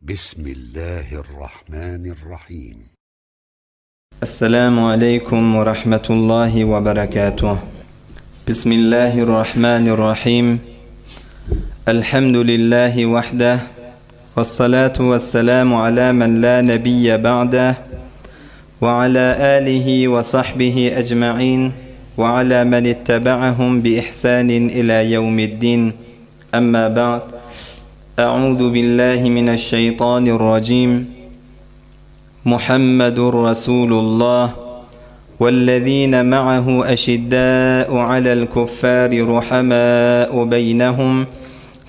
Bismillahirrahmanirrahim. Esselamu aleýkum we rahmetullahi we berekatuh. Bismillahirrahmanirrahim. Elhamdülillahi wahdah. Vessalatu vesselamu ala men la nebiyye ba'dah. Ve ala alihi ve sahbihi ecma'in. Ve ala men ittaba'ahum bi ihsanin ila yevmiddin. Amma ba'd. A'udhu billahi mineşşeytanirracim. Muhammedun Rasulullah vellezine ma'ahu eşiddâ'u alel kuffâri ruhamâ'u beynehum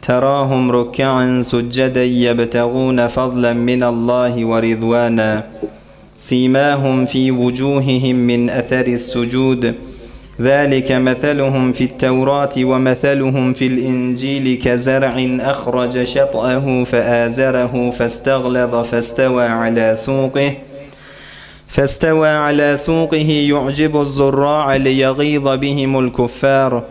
terâhum ruk'an succeden yebtegûne fadlen minallahi ve ridvâna simâhum fî vucûhihim min eseris sucûd ذلك مثلهم في التوراة ومثلهم في الإنجيل كزرع أخرج شطأه فآزره فاستغلظ فاستوى على سوقه فاستوى على سوقه يعجب الزراع ليغيظ بهم الكفار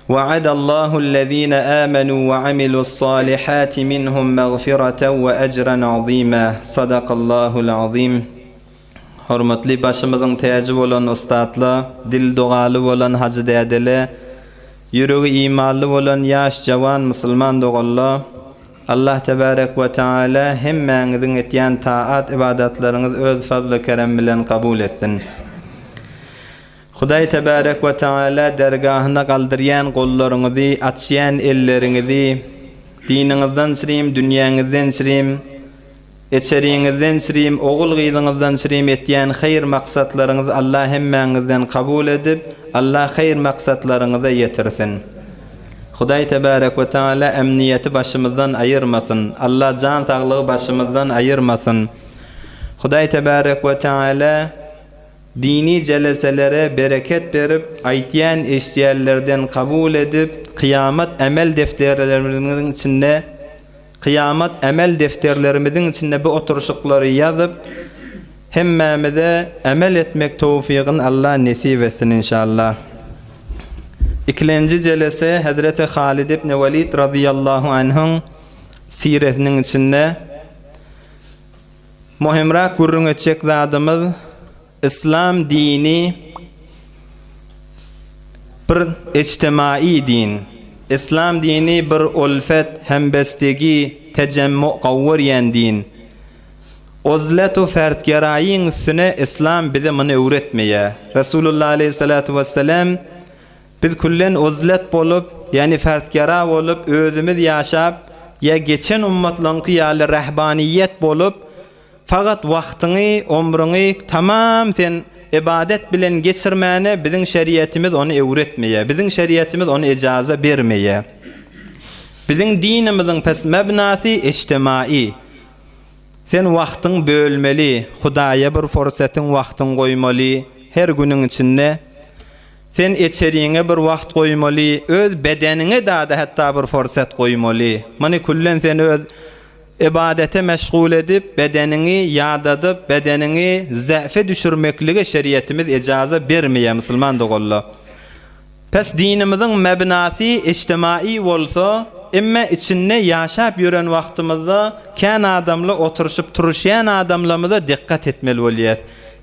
وعد الله الذين آمنوا وعملوا الصالحات منهم مغفرة وأجرا عظيما صدق الله العظيم Hormatly başymyzyň täji bolan ussatla, dil dogaly bolan hajy dädele, ýüregi imanly bolan ýaş jawan musulman doganla, Allah tebarek we taala hemmäňiziň etýän taat ybadatlaryňyz öz fazly kerem bilen kabul etsin. Hudaý tebarek we taala dergahyna galdyrýan gollaryňyzy, açýan elleriňizi, diniňizden çyrim, dünýäňizden çyrim, Eçeriňizden çirim, ogul-gyzyňyzdan çirim etýän haýyr maksatlaryňyzy Allah hemmäňizden kabul edip, Allah haýyr maksatlaryňyza ýetirsin. Hudaý Tebarek we Taala emniýeti başymyzdan aýyrmasyn. Allah jan saglygy başymyzdan aýyrmasyn. Hudaý Tebarek we Taala dini jeleselere bereket berip, aýtýan eşdýänlerden kabul edip, kyýamat emel defterlerimiziň içinde Kyýamat emel defterlerimiziň içinde bu oturyşyklary ýazyp, hemmämize emel etmek towfygyny Allah nesip etsin inşallah. Ikilenji jelese Hezreti Halid ibn Welid razyýallahu anhuň siresiniň içinde möhümräk gürrüň etjek zadymyz Yslam dini bir ijtimai din. Yslam dini bir ulfet, hembestegi, tejemmu gowurýan din. Uzletu fertgeraýyň üstüne Yslam bize muny öwretmeýär. Resulullah aleýhissalatu wessalam biz küllen uzlet bolup, ýagny fertgera bolup özümiz ýaşap ýa geçen ummatlaryňky ýaly rehbaniýet bolup Fakat wagtyňy, omrüňi tamam sen ybadat bilen geçirmäne biziň şeriatimiz ony öwretmeýär. Biziň şeriatimiz ony ejaza bermeýär. Biziň dinimiziň pes mebnasy ijtimai. Sen wagtyň bölmeli, Hudaýa bir forsatyň wagtyň goýmaly her günüň içinde. Sen eçeriňe bir wagt goýmaly, öz bedeniňe dada hatda bir forsat goýmaly. Muny küllen sen öz Ybadete meşgul edip, bedeniňi ýadadyp, bedeniňi ze'fe düşürmeklige şeriatimiz ejaza bermeýär musulman doganlar. Pes dinimiziň mebnasy ijtimai bolsa, emme içinde ýaşap ýören wagtymyzda kän adamly oturyşyp turuşýan adamlamyza dikgat etmeli bolýas.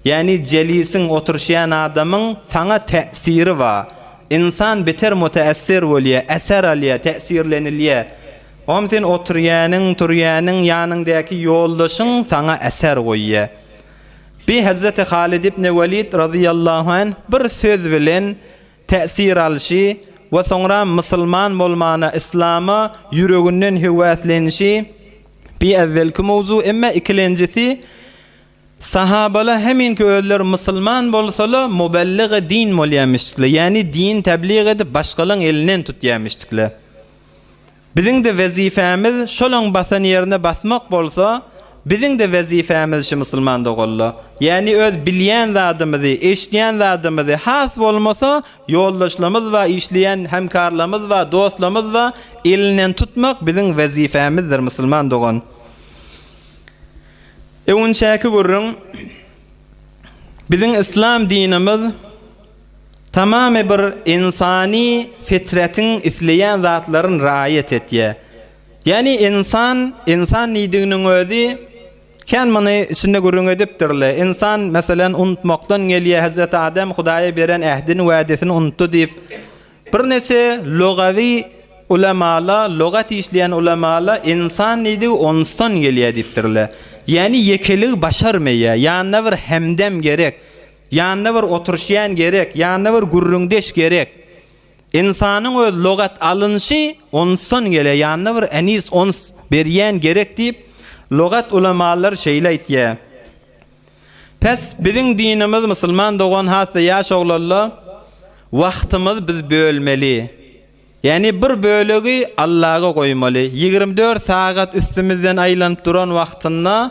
Ýagny jelisiň, oturyşýan adamyň saňa täsiri bar. Ynsan beter muteessir bolýar, eser alýar, täsirlenilýär. Oňam sen oturýanyň, turýanyň, ýanyňdaky ýoldaşyň saňa eser goýýar. Bi Hezreti Halid ibn Welid razyýallahu anh bir söz bilen täsir alşy we soňra musulman bolmana, yslama ýüreginden höwäslenişi bi äwwelki mowzu, emma ikilenjisi Sahabalar heminki özleri musulman bolsalar mubellige din bolýamişdikler, ýagny din täblig edip başgalaň elinden tutýamişdikler. Biziň-de wezipemiz şolaň basan ýerine basmak bolsa, biziň-de wezipemiz şu musulman doganlar. Ýagny öz bilýän zadymyzy, eşidýän zadymyzy has bolmasa ýoldaşlarymyz bar, işleýän hemkarlarymyz bar, dostlarymyz bar, elinden tutmak biziň wezipemizdir musulman dogan. Öňünçäki gürrüň biziň yslam dinimiz tamamy bir ynsany fitretiň isleýän zatlaryny raýat etýär. Ýagny ynsan, ynsan diýdiginiň özi kän muny içinde gürrüň edipdirle. Ynsan, meselen, unutmakdan gelýär, Hezreti Adem Hudaýa beren ähdini, wädesini unutdy diýip. Birneçe lugawy ulemala, lugat işleýän ulemala ynsan diýdigi onsdan gelýär diýipdirler. Ýagny ýekeligi başarmaýar, ýanyna bir hemdem gerek, ýanyna bir oturyşýan gerek, ýanyna bir gürrüňdeş gerek. Ynsanyň öz lugat alynşy onsdan gelýär, ýanyna bir enis, ons berýän gerek diýip, lugat ulemalary şeýle aýtýar. Pes biziň dinimiz musulman dogan has-da ýaş oglanla wagtymyz biz bölmeli. Ýagny bir bölegi Allaga goýmaly. 24 sagat üstümizden aýlanyp duran wagtynda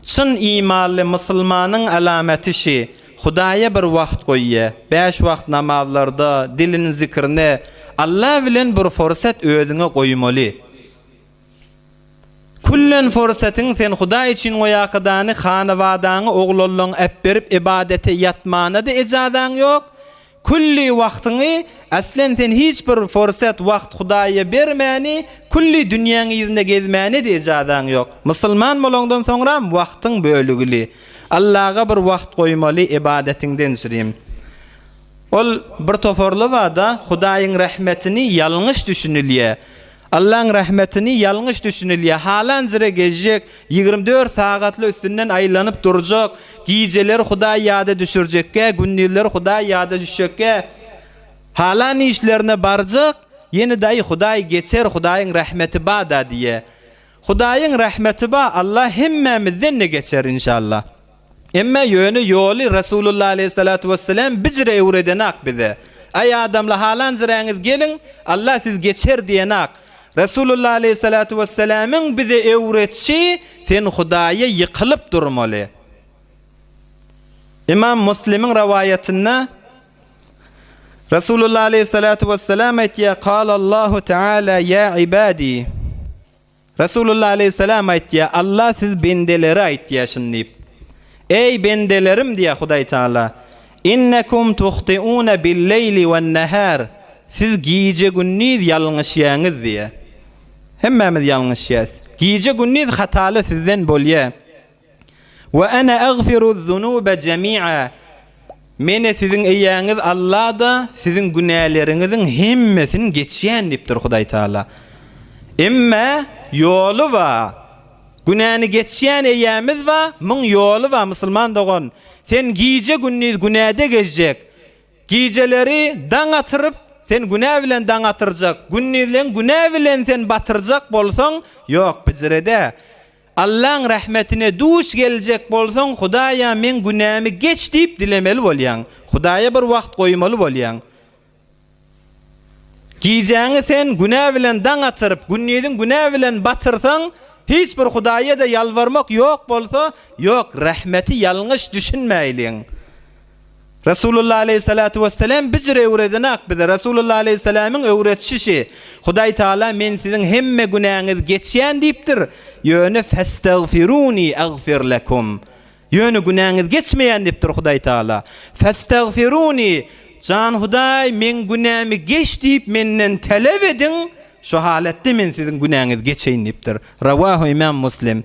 çyn imanly musulmanyň alamaty şi, Hudaýa bir wagt goýýa. Bäş wagt namazlarda, dilini zikrine, Alla bilen bir fursat özüňe goýmaly. Küllen fursatyň sen Hudaý üçin goýakydany hanabadaňy oglanlaň äpberip ybadete ýatmana-da ejazaň ýok, külli wagtyňy aslen sen hiç bir fursat wagt Hudaýa bermäni külli dünýäň yzynda gezmäne-de ejazaň ýok. Musulman bolaňdan soňram wagtyň bölügili. Allaga bir wagt goýmaly ybadetiňden şirim. Ol bir toparly bada Hudaýyň rehmetini ýalňyş düşünilýä. Allaň rahmetini ýalňyş düşünilýär. Halan jire gezjek, 24 sagatly üstünden aýlanyp durjak, gijeleri Hudaý ýada düşürjekgä, gündizleri Hudaý ýada düşjekgä, halan işlerine barjak, ýene-de aý Hudaý geçer, Hudaýyň rahmeti ba-da diýýär. Hudaýyň rahmeti ba, Allah hemmämizden-de geçer inşallah. Emme ýöne ýoly Resulullah aleýhissalatu wessalam bijire öwredenak bize. Aý adamla halan jiräňiz geliň, Allah siz geçer diýenak. Resulullah aleýhissalatu wessalamyň bize öwretşi sen Hudaýa ýykylyp durmaly. Imam Muslimiň rowaýatynda Resulullah aleýhissalatu wessalam aýtýar, Kalallahu taala ýa ibadi. Resulullah aleýhissalam aýtýar, Allah siz bendelere aýtýar şuny diýip, Eý bendelerim diýýär Hudaý Taala, Innekum tuhtiune bil-leýli wen-nehar, siz gije-gündiz ýalňyşýaňyz diýýär. Hemmämiz ýalňyşýas. Gije-gündiz hataly sizden bolýar. We ene agfiruz-zunube jemi'a, Mene siziň eýäňiz Alla-da siziň günäleriňiziň hemmesini geçýän diýipdir Hudaý Taala. Emme ýoly ba. Günäni geçýän eýämiz ba, muň ýoly ba musulman dogan. Sen gije-gündiz günäde gezjek. Gijeleri daň atyryp, sen günä bilen daň atyrjak, gündizleň günä bilen sen batyrjak bolsaň, ýok, bijirede. Allaň rahmetine duş geljek bolsaň Hudaýa meň günämi geç diýip dilemeli bolýaň. Hudaýa bir wagt goýmaly bolýaň. Gijäňi sen günä bilen daň atyryp, gündiziň günä bilen batyrsaň, hiç bir Hudaýa-da ýalbarmak ýok bolsa, ýok, rahmeti ýalňyş düşünmäýliň. Resulullah aleýhissalatu wessalam bijir öwredenak bize. Resulullah aleýhissalamyň öwretişi şi, Hudaý Taala men siziň hemme günäňiz geçýän diýipdir, ýöne festagfiruni agfir lekum. Ýöne günäňiz geçmeýän diýipdir Hudaý Taala. Festagfiruni, jan Hudaý meň günämi geç diýip menden talap ediň, şo halatda men siziň günäňizi geçeýin diýipdir. Rawahu Imam Muslim.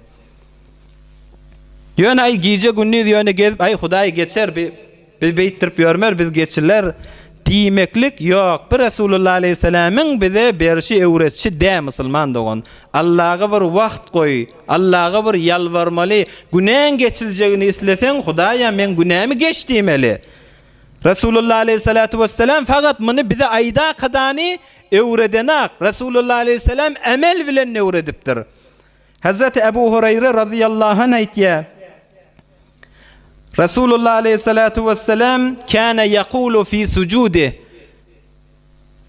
Ýöne aý gije gündiz ýöne gezip aý hudaý geçer bi biz beýtdirip ýörmer biz geçiler diýmeklik ýok bi Resulullah aleýhissalamyň bize berşi öwretşi dä musulman dogan Allaga bir wagt goý Allaga bir ýalbarmaly günäň geçiljegini isleseň hudaýa meň günämi geç diýmeli Resulullah aleýhissalatu wessalam fakat muny bize aýdakadany öwredenak Resulullah aleýhissalam emel bilen öwredipdir. Hezreti Ebu Hureýre razyýallahu anh aýtýar, Resulullah aleýhissalatu wessalam kâne ýekulu fî sujudih.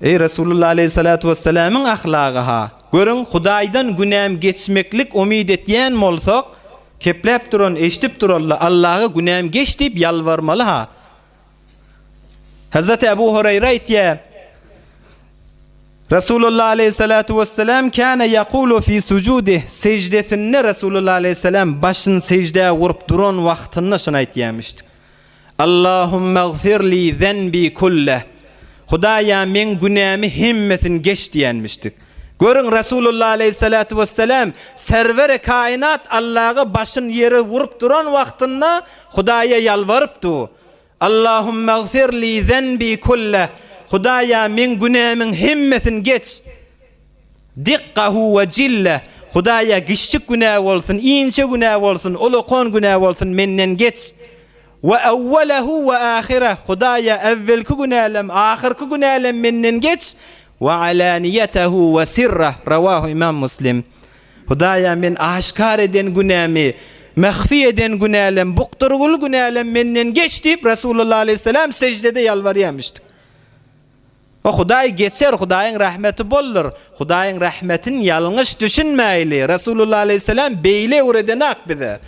Eý Resulullah aleýhissalatu wessalamyň ahlagy-ha! Görüň, Hudaýdan günäm geçmeklik umyt etýän bolsak, kepläp duran, eşidip duralla, Allaha günäm geç diýip ýalbarmaly-ha. Hazreti Ebu Hureyre aýtýar, Resulullah aleyhissalatu vesselam kâne yekulu fi sujudih, sejdesinde Resulullah aleyhissalam başyny sejdä urup duran wagtynda şuny aýtýarmyşdy. Allahumma gfir li zenbi kulleh. Hudaýa meň günämi hemmesini geç diýenmişdik. Görüň Resulullah aleýhissalatu wessalam Serweri kainat Allaga başyn ýere urup duran wagtynda Hudaýa ýalbarypdy. Allahumma gfir li zenbi kulleh Hudaýa meň günämiň hemmesini geç. Dikkahu we jilleh Hudaýa giçjik günä bolsun, inçe günä bolsun, ulakan günä bolsun menden geç. We awwalehu we ahireh Hudaýa äwwelki günälem, ahyrky günälem menden geç. We alaniýetehu we sirreh Rawahu Imam Muslim. Hudaýa men aşkar eden günämi, mahfi eden günälem, bukdurgyly günälem menden geç diýip Resulullah aleýhissalam seždede ýalbarýarmyşdyk. O Hudaý geçer, Hudaýyň rahmeti boldur. Hudaýyň rahmetini ýalňyş düşünmäýli. Resulullah aleýhissalam beýle öwredenak bize.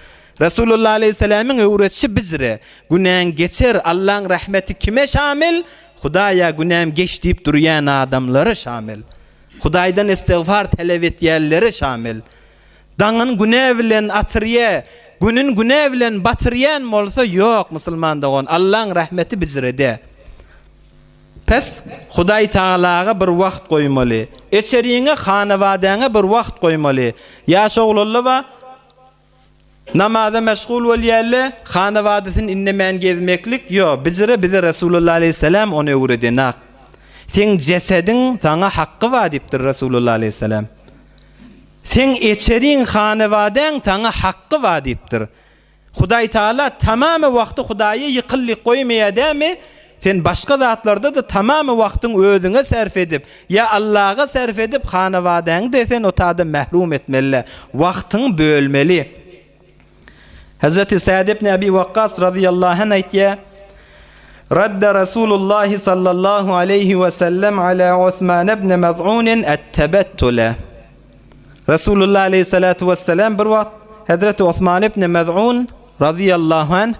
Resulullah aleýhissalamyň öwretişi bizre. Günäň geçer, Allaň rahmeti kime şamil? Hudaýa günäm geç diýip durýan adamlara şamil. Hudaýdan istigfar talap etýänlere şamil. Daňyn günä bilen atyrýa, günün günä bilen batyrýan bolsa ýok musulman dogan Allaň rahmeti bizrede. Pes, Hudaý Tagalaga bir wagt goýmaly. Eçeriňe, hanabadaňa bir wagt goýmaly. Ýaş oglanlar bar, namaza meşgul bolýarlar, hanabadasyny indemän gezmeklik, ýok, bijire bize Resulullah aleýhissalam ony öwredenak. Seň jesediň saňa hakky bar diýipdir Resulullah aleýhissalam. Seň eçeriň, hanabadaň saňa hakky bar diýipdir. Hudaý Taala tamamy wagty Hudaýa ýykyllyk goýmaýar dämi? Sen başga zatlarda-da tamamy wagtyň özüňe sarf edip, ýa Allaga sarf edip hanabadaňy-da sen o tada mährum etmeli-dä. Wagtyňy bölmeli. Hezreti Sa'd ibn Abi Wakkas razyýallahu anh aýtýar, Radda Rasulullahi sallallahu aleýhi we sellem ala Osman ibn Maz'un et-tebettule. Resulullah aleýhissalatu wessalam bir wagt Hezreti Osman ibn Mez'un razyýallahu anh,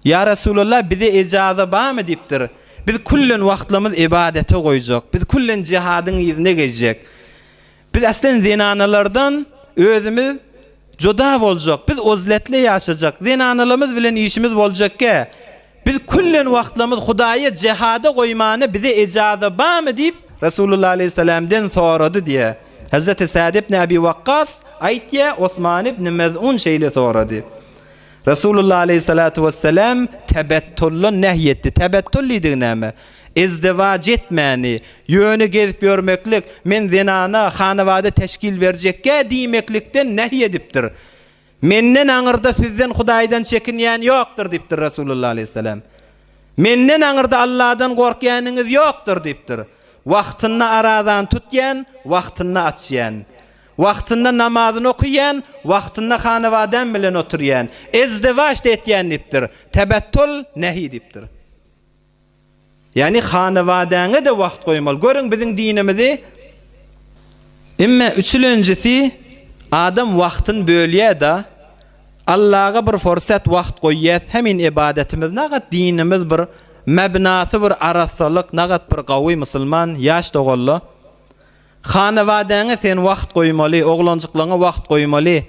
Ýa Resulallah bize ejaza barmy diýipdir. Biz küllen wagtlarymyz ybadete goýjak. Biz küllen jihadyň yzyna gezjek. Biz aslen zenanalardan özümiz juda boljak. Biz uzletli ýaşajak. Zenanalarymyz bilen işimiz boljakkä. Biz küllen wagtlarymyz Hudaýa jihada goýmana bize ejaza barmy diýip, Resulullah aleýhissalamden sorady diýýär. Hezreti Sa'd ibn Abi Wakkas aýtýar, Osman ibn Mez'un şeýle sorady. Resulullah aleýhissalatu wessalam tebettuldan nehy etdi. Tebettul diýdigi näme? Izdiwaç etmäni, ýöne gezip ýörmeklik, men zenana, hanabada teşkil berjekgä diýmeklikden nehy edipdir. Menden aňyrda sizden Hudaýdan çekinýän ýokdur diýipdir Resulullah aleýhissalam. Menden aňyrda Alladan gorkýanyňyz ýokdur diýipdir. Wagtynda arazany tutýan, wagtynda açýan. Wagtynda namazyny okaýan, wagtynda hanabadam bilen oturýan. Ezdewaç-da etýän diýipdir. Tebettul nehi diýipdir. Ýagny hanabadäňe-de wagt goýmaly. Görüň biziň dinimizi. Emme üçülenjisi adam wagtyny bölýär-de, Allaga bir forsat wagt goýýas, hemin ybadatymyz nagat dinimiz bir mebnasy bir arassalyk, nagat bir gawy musulman ýaş doganlar. Hanabadäňe sen wagt goýmaly, oglanjyklaňa wagt goýmaly.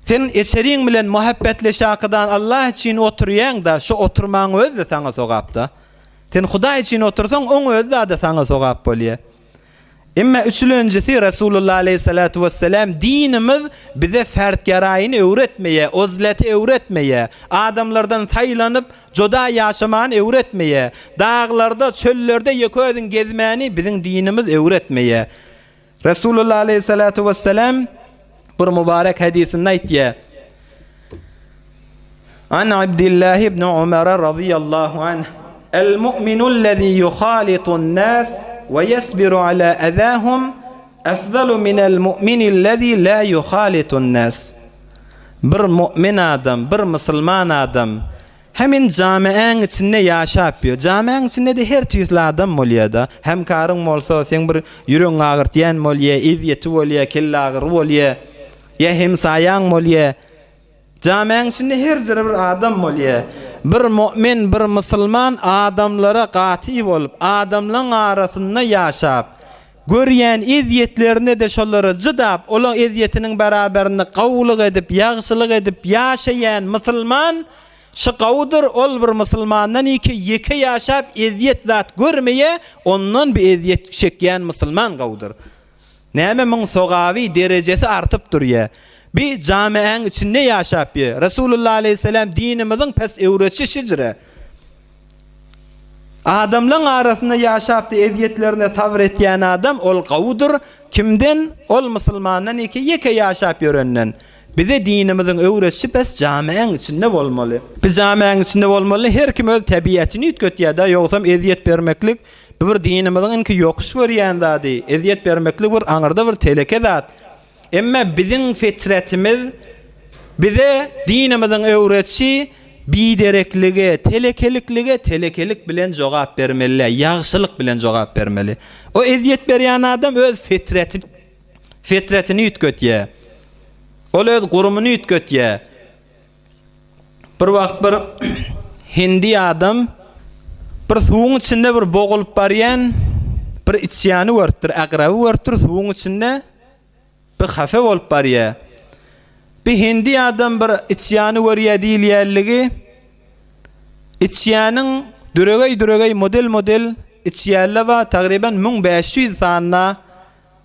Sen eçeriň bilen muhabbetleşakydan Allah üçin oturýaň-da, şu oturmaň özi-de saňa sogap-da. Sen Hudaý üçin otursaň, oň özi-de saňa sogap bolýar. Emma üçülenjisi Resulullah aleýhissalatu wessalam dinimiz bize fertgeraýyny öwretmeýär, uzleti öwretmeýär. Adamlardan saýlanyp, Juda ýaşamany öwretmeýär. Daglarda, çöllerde ýeke özüň gezmäni biziň dinimiz öwretmeýär. Resulullah aleýhissalatu wessalam bir mübarek hadysynda aýtýar. An Abdullah ibn Umar radiyallahu anh El mu'minu allazi yukhalitu an-nas we yasbiru ala azahum afdalu minel mu'mini allazi la yukhalitu an-nas. Bir mu'min adam, bir musulman adam hemin jamiäň içinde ýaşap ýör. Jamiäň içinde-de her tüýsli adam bolýar-da. Hemkaryň bolsa, seň bir ýüregiňi agyrtýan bolýar, ezýeti bolýar, kellagyry bolýar, ýa hemsaýaň bolýar. Jamiäň içinde her jyry bir adam bolýar. Bir mu'min, bir musulman adamlara gaty bolup, adamlaň arasynda ýaşap, Görýän ezýetlerine-de şolara jydap, olaň ezýetiniň beraberinde gowulyk edip, ýagşylyk edip ýaşaýan musulman şy gowudyr, ol bir musulmandan ýeke ýeke ýaşap ezýet zat görmeýä, ondan bir ezýet çekýän musulman gowudyr. Näme muň sogaby, derejesi artyp durýa. Bi jameäň içinde ýaşap ýö. Resulullah aleýhissalam dinimiziň pes öwretşi şijre. Adamlaň arasynda ýaşapdy ezýetlerine sabyr etýän adam ol gowudyr. Kimden? Ol musulmandan ýeke ýeke ýaşap ýörenden. Bize dinimiziň öwretşi pes jameäň içinde bolmaly. Bi jameäň içinde bolmaly her kim öz tebiatyny üýtgetýädä ýogsam ezýet bermeklik Bu bir dinimiziň inki ýokuş görýän zady, ezýet bermeklik bir aňyrda bir teleke zat. Emme biziň fitretimiz bize dinimiziň öwretşi bidereklige, telekeliklige telekelik bilen jogap bermeli däl, ýagşylyk bilen jogap bermeli. O ezýet berýän adam öz fitretini fitretini üýtgetýär. Ol öz gurumyny üýtgetýär. Bir wagt bir hindi adam bir suwuň içinde bir bogulyp barýan bir içýany görüpdir, akraby görüpdir, suwuň içinde bir hafe bolup barýar. Bir hindi adam bir içýany görýär diýilýänligi içýanyň düregeý-düregeý model-model içýanlar bar, tagryban 1500 sany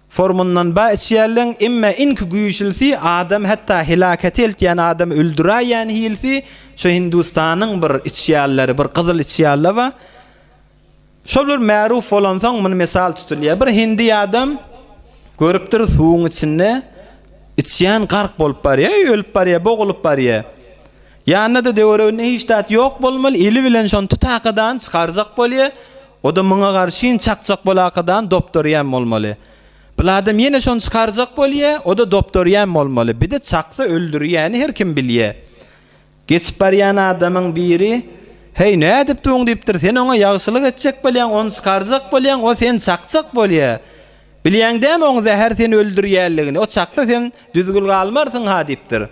Formundan ba içýärleň emme inki güýçlisi adam hatda helakete eltýän adamy öldüräýýän hilsi şo hindustanyň bir içýärleri bir gyzyl içýärler ba şol bir märuf bolansoň muny mysal tutulýar bir hindi adam görüpdir suwuň içinde içýän gark bolup barýar ölüp barýar bogulyp barýar ýanynda-da döwereginde hiç zat ýok bolmaly eli bilen şony tutakadan çykarjak bolýar O-da muňa garşyn çakjak bolakadan dopdurýan bolmaly. Bul adam ýene şony çykarjak bolýa, o-da dopdurýan bolmaly. Bir-de çaksa öldürýäni her kim bilýä. Geçip barýan adamyň biri, Heý, nädip duň diýipdir, sen oňa ýagşylyk etjek bolýaň, ony çykarjak bolýaň, o seni çakjak bolýa. Bilýäň dämi oň zäher seni öldürýänligini, o çaksa sen düzgül galmarsyň-ha diýipdir.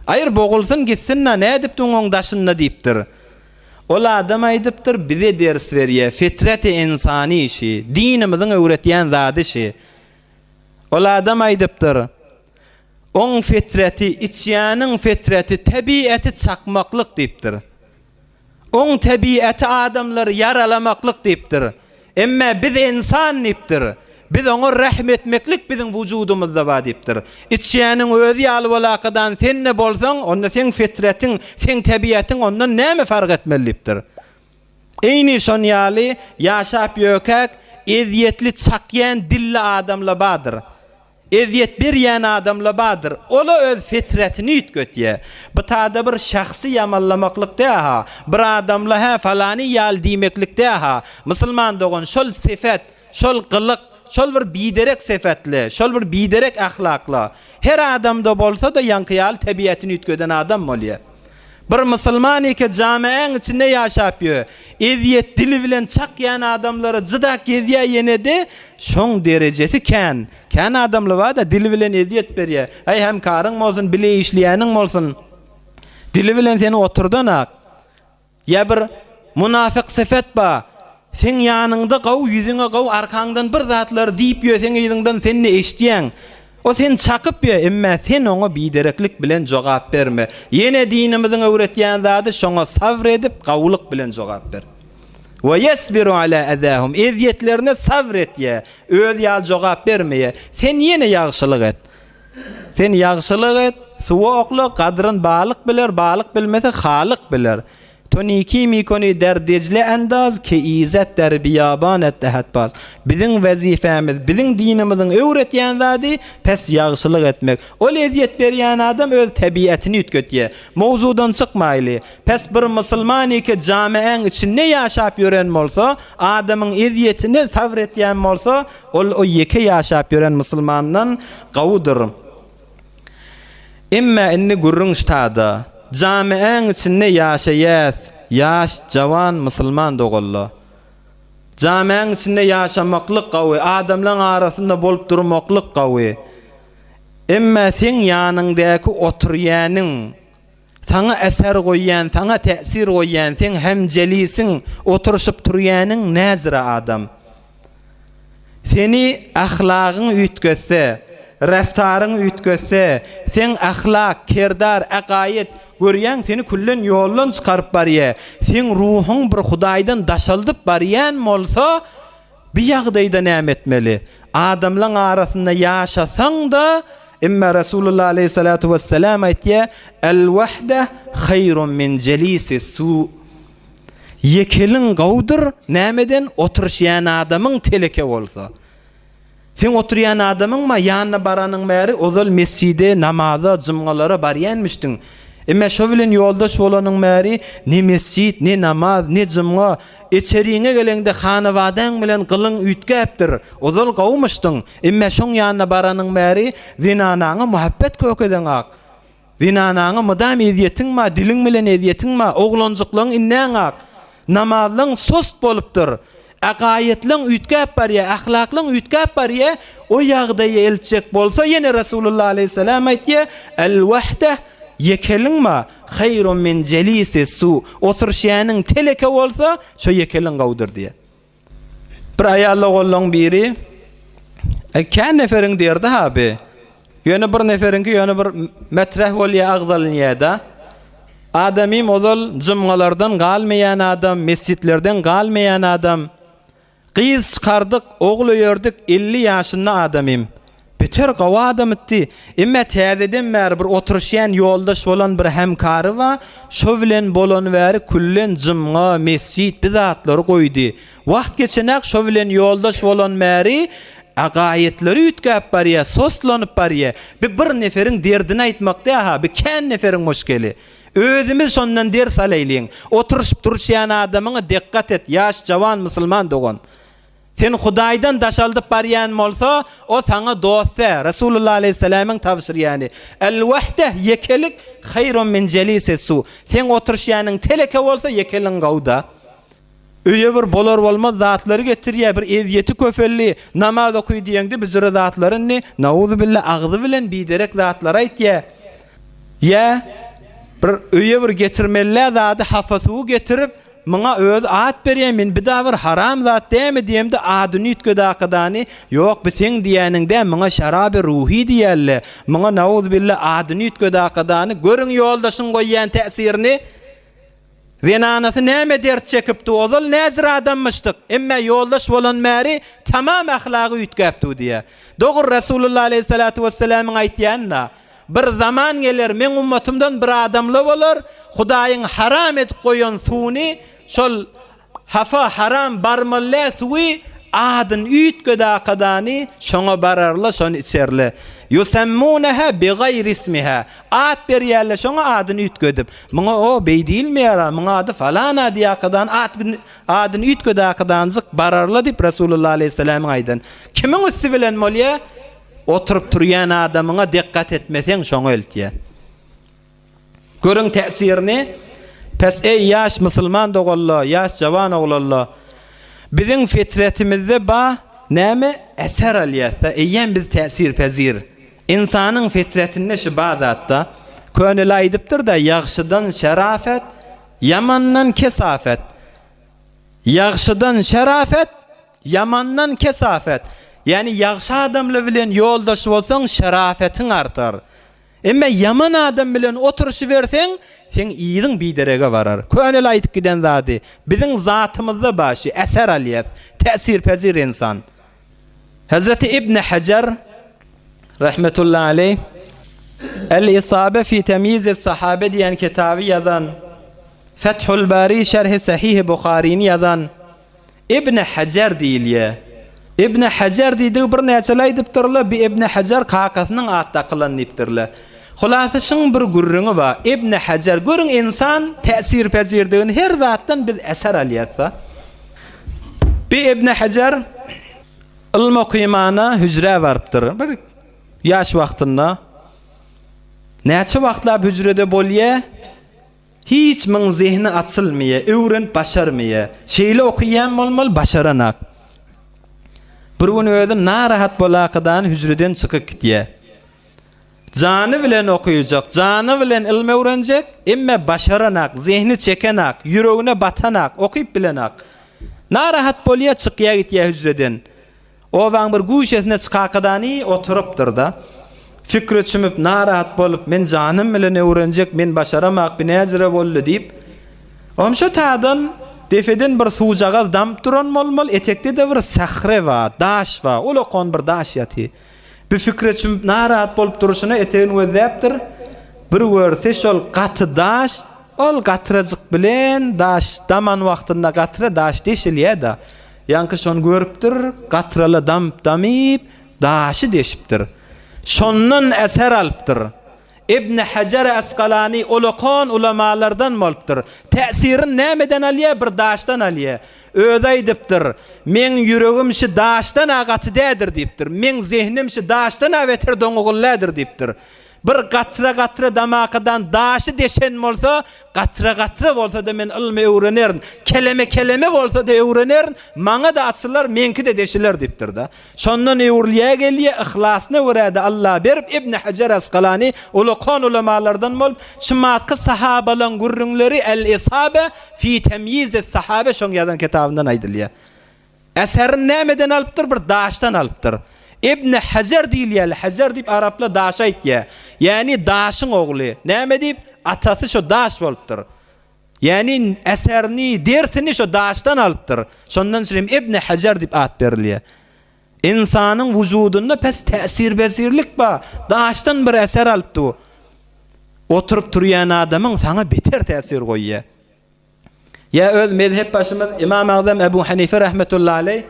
Aýyr, bogulsyn gitsin-da, nädip duň oň daşynda diýipdir. Ol adam aýdypdyr, bize ders berýär, fitreti ynsany şi, dinimiziň öwretýän zady şi. Ol adam aýdypdyr, Oň fitreti, içýäniň fitreti, tebiaty çakmaklyk diýipdir. Oň tebiaty adamlary ýaralamaklyk diýipdir. Emme biz ynsan diýipdir. Biz oňa rähm etmeklik biziň wujudymyzda bar diýipdir. Içýäniň özi ýaly bolakadan sen-de bolsaň, onda seň fitretiň, seň tebiatyň ondan näme fark etmeli diýipdir. Eýni şon ýaly ýaşap ýökäk ezýetli çakýan dilli adamla bardyr. Ezýet berýän adamla bardyr. Ola öz fitretini üýtgetýä. Bu tada bir şahsy ýamanlamaklyk dä-ha. Bir adamla hä falany ýaly diýmeklik dä-ha. Musulman dogan şol sifet, şol gylyk, şol bir biderek sifetli, şol bir biderek ahlakla her adamda bolsa-da ýaňky ýaly tebiatyny üýtgeden adam bolýa. Bir musulman eke jameäň içinde ýaşap ýö. Ezýet dili bilen çakýan adamlara jyda gezýä ýenede şoň derejesi kän. Kän adamlar barda dili bilen ezýet berýä. Äý hemkaryň bolsun bile işleýäniň bolsun. Dili bilen seni oturdanak. Ýa bir munafyk syfet ba. Seň ýanyňda gowy, ýüzüňe gowy, arkaňdan bir zatlar diýip ýö, seň yzyňdan sen-de eşitýäň. O seni çakyp ýö, emmä sen oňa bidereklik bilen jogap berme. Ýene dinimiziň öwretýän zady şoňa sabr edip, gowulyk bilen jogap ber. We ýesbiru ala ezahum, ezýetlerine sabr etýä, özi ýaly jogap bermeýä. Sen ýene ýagşylyk et. Sen ýagşylyk et, suwa okla, gadryn balyk biler, balyk bilmese, Halyk biler. To niki mikoni der Dejle endaz, ke izet der biýaban et dehet baz. Biziň wezipemiz, biziň dinimiziň öwretýän zady, pes ýagşylyk etmek. Ol ezýet berýän adam öz tebiatyny üýtgetýär. Mowzudan çykmaýly. Pes bir musulman eke jameäň içinde ýaşap ýören bolsa, adamyň ezýetine sabr etýän bolsa, Ol o ýeke ýaşap ýören musulmandan gowudyr. Emme indi gürrüň ştada. Jamiäň içinde ýaşaýas, ýaş, jawan musulman doganla. Jamiäň içinde ýaşamaklyk gowy, adamlaň arasynda bolup durmaklyk gowy. Emme seň ýanyňdäki oturýanyň, Saňa eser goýýan, saňa täsir goýýan, seň hemjelisiň, oturyşyp turýanyň näzire adam. Seni ahlagyň üýtgetse, reftaryň üýtgetse, seň ahlak, kerdar, akaýyt, görýäň seni küllen ýoldan çykaryp barýa, seň ruhuň bir Hudaýdan daşaldyp barýan bolsa, bi ýagdaýda näme etmeli? Adamlaň arasynda ýaşasaň-da, emma Resulullah aleýhissalatu wessalam aýtýar, El-wahde haýrun min jelisi-su. Ýekeliň gowudyr, nämeden? Oturyşýan adamyň teleke bolsa. Seň oturýan adamyň ma ýanyna baranyň bäri ozal mesjide, namaza, jymgalara barýanmyşdyň. Emme şo bilen ýoldaş bolanyň bäri ne mesjit, ne namaz, ne jymga, içeriňe geleňde hanabadaň bilen gylyň üýtgäpdir. Ozal gowumyşdyň. Emme şoň ýanyna baranyň bäri zenanaňa muhabbet kökedeňak. Zenanaňa mydam ezýetiň bar, diliň bilen ezýetiň bar, oglanjyklaň inäň ak, namazlaň sost bolupdyr, agaýetleň üýtgäp barýar, ahlaklaň üýtgäp barýar, o ýagdaýa eltjek bolsa ýene Resulullah aleýhissalam aýtýar, El-wahdeh, ýekeliň bar, haýrun min jelisi-su, oturyşýanyň teleke bolsa, şo ýekeliň gowudyr diýýär. Bir aýal ogullaň biri, e, kän neferiň derdi ha bi. Ýöne bir neferiňki ýöne bir metreh bolýa agzalynýa-da. Adamym ozal jymgalardan galmaýan adam, mesjitlerden galmaýan adam. Gyz çykardyk, ogul öýerdik, 50 ýaşynda adamym. Beter gowy adamytdy. Emme täzeden bäri bir oturyşýan ýoldaş bolan bir hemkary bar, şo bilen bolany bäri küllen jymga, mesjit bi zatlary goýdy. Wagt geçenak şo bilen ýoldaş bolan bäri agaýetleri üýtgäp barýa, soslanyp barýa. Bi bir neferiň derdini aýtmak dä-ha, bi kän neferiň muşkeli. Özümiz şondan ders alaýlyň. Oturyşyp duruşýan adamyňa dekgat et, ýaş jawan musulman dogan. Seni Hudaýdan daşaldyp barýan bolsa, o saňa dost däl. Resulullah aleýhissalamyň tabşyrýany, El-wahdeh, ýekelik, haýrun min jelisi-su. Seň oturyşýanyň teleke bolsa, ýekeligiň gowy-da. Öýe bir bolar-bolmaz zatlary getirýär, bir ezýeti köpeldi. Namaz oky diýeňde büzüre zatlary indi, nauzubilla, agzy bilen biderek zatlary aýtýar. Ýa bir öýe bir getirmeli zady hapa suwy getirip, Muňa özi at berýän men bida bir haram zat dämi diýemde adyny üýtgedi akydany, ýok bi seň diýýäniň dä muňa şaraby ruhy diýýärle, muňa nauzubilla adyny üýtgedi akydany, görüň ýoldaşyň goýýan täsirini. Zenanasy näme dert çekipdi ozal näzir adammyşdyk, emmä ýoldaş bolan bäri tamam ahlagy üýtgäpdi diýýär. Dogry Resulullah aleýhissalatu wessalamyň aýtýany-da. Bir zaman geler, meň ummatymdan bir adamla bolar, Hudaýyň haram edip goýan suwuny, şol hafa, haram, barmaly däl suwy, adyny üýtgedi akadany, şoňa bararlar, şony içerler. Ýusemmuneha bigaýri ismiha. At berýärler şoňa adyny üýtgedip. Muňa o beý diýilmeýär-a, muň ady falan-a diýip akadan at adyny üýtgedi akadanjyk bararlar diýip Resulullah aleýhissalamyň aýdan. Kimiň üsti bilen bolýar? Oturyp turýan adamyňa dikgat etmeseň şoňa eltýär. Görüň täsirini. Pes eý ýaş musulman doganlar, ýaş jawan oglanlar. Biziň fitretimizde ba näme eser alýasda eýýäm biz täsirpezir. Ynsanyň fitretinde şu ba zatda. Köneli aýdypdyrda ýagşydan şerafet, ýamandan kesafet. Ýagşydan şerafet, ýamandan kesafet. Ýagny ýagşy adamlar bilen ýoldaş bolsaň şerafetiň artar. Emme ýaman adam bilen oturyşyberseň, seň yzyň biderege barar. Köneli aýdyp giden zady, biziň zatymyzda bar şi, eser alýas, täsirpezir ynsan. Hezreti Ibn Hajar rahmetullahi aleýh El-Isabe fi temýiz sahabe diýen kitaby ýazan Fethul Bari şerhi Sahihi Buharyny ýazan Ibn Hajar diýilýär. Ibn Hajar diýdigi birnäçeler aýdypdyrlar, bi Ibn Hajar kakasynyň ady dakylan diýipdirler. Hulasy şyň bir gürrüňi bar. Ibn Hajar, görüň ynsan täsirpezirdigini her zatdan biz eser alýas-da. Bi Ibn Hajar ylym okymana hüjrä barypdyr. Bir ýaş wagtynda. Näçe wagtlap hüjrede bolýar? Hiç muň zehni açylmyýa, öwrenip başarmyýa. Şeýle okyýan bolmaly, başaranak. Bir gün özi narahat bolakydan hüjreden çykyp gitýä. Jany bilen okyjak, jany bilen ylym öwrenjek, emme başaranak, zehni çekenak, ýüregine batanak, okyp bilenak. Narahat bolýa, çykýa gitýä hüjreden. Obaň bir güşesine çykakadany oturypdyr-da. Pikre çümüp, narahat bolup, Men janym bilen öwrenjek, men başaramak, binäjire boldy diýip, onşa tadan. Depeden bir suwjagaz damyp duran bolmaly, etekde-de bir sähre bar, daş bar, ulakan bir daş ýatyr. Bir pikire çümüp narahat bolup durşuna etegini gözläpdir. Bir görse şol gaty daş, ol gatrajyk bilen daş daman wagtynda gatra daş deşilýär-de. Ýaňky şony görüpdir, gatrala damyp-damyp, daşy deşipdir. Şondan eser alypdyr. Ibn Hajar Askalany ulakan ulamalardan bolupdyr. Täsirini nämeden alýar? Bir daşdan alýar. Özi aýdypdyr, Meň ýüregim şi daşdan-a gaty dädir diýipdir. Meň zehnim şi daşdan-a beter doňugul dädir diýipdir. Bir gatra-gatra damakadan daşy deşen bolsa, gatra-gatra bolsa-da men ylmy öwrenerin, keleme-keleme bolsa-da öwrenerin, maňa-da açylar, meňki-de deşiler diýipdir-de. Şondan öwrülýä gelýä, yhlasyna görä-de Alla berip Ibn Hajar Askalany ulakan ulamalardan bolup, şumatky sahabalaň gürrüňleri El-Isabe fi temýizis-sahabe şoň ýazan kitabyndan aýdylýa. Eserini nämeden alypdyr? Bir daşdan alypdyr. Ibn Hajar diýilýär, Hajar diýip araplar daşa aýtýar. Ýagny daşyň ogly. Näme diýip? Atasy şo daş bolupdyr. Ýagny eserini, dersini şo daşdan alypdyr. Şondan üçin hem Ibn Hajar diýip at berilýär. Ynsanyň wujudynda pes täsir-bezirlik bar. Daşdan bir eser alyp dur. Oturyp turýan adamyň saňa beter täsir goýýar. Ýa öz mezhep başymyz Imam Agzam Ebu Hanife rahmetullahi aleý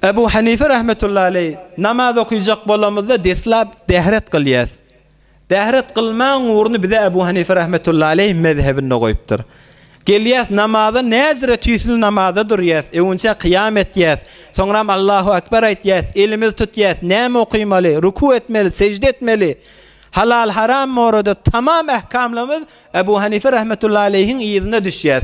Ebu Hanife rahmetullahi aleý namaz okyjak bolamyzda deslap dehret kylýas. Dehret kylmaň ugruny bize Ebu Hanife rahmetullahi aleý mezhebinde goýupdyr. Gelýäs namaza näzire tüýsli namaza durýas, öwünçä kyýam etýäs, soňram Allahu Ekber aýtýas, elimizi tutýas, näme okymaly, ruku etmeli, sejde etmeli, halal haram borada tamam ähkamlarymyz Ebu Hanife rahmetullahi aleýhiň yzyna düşýäs.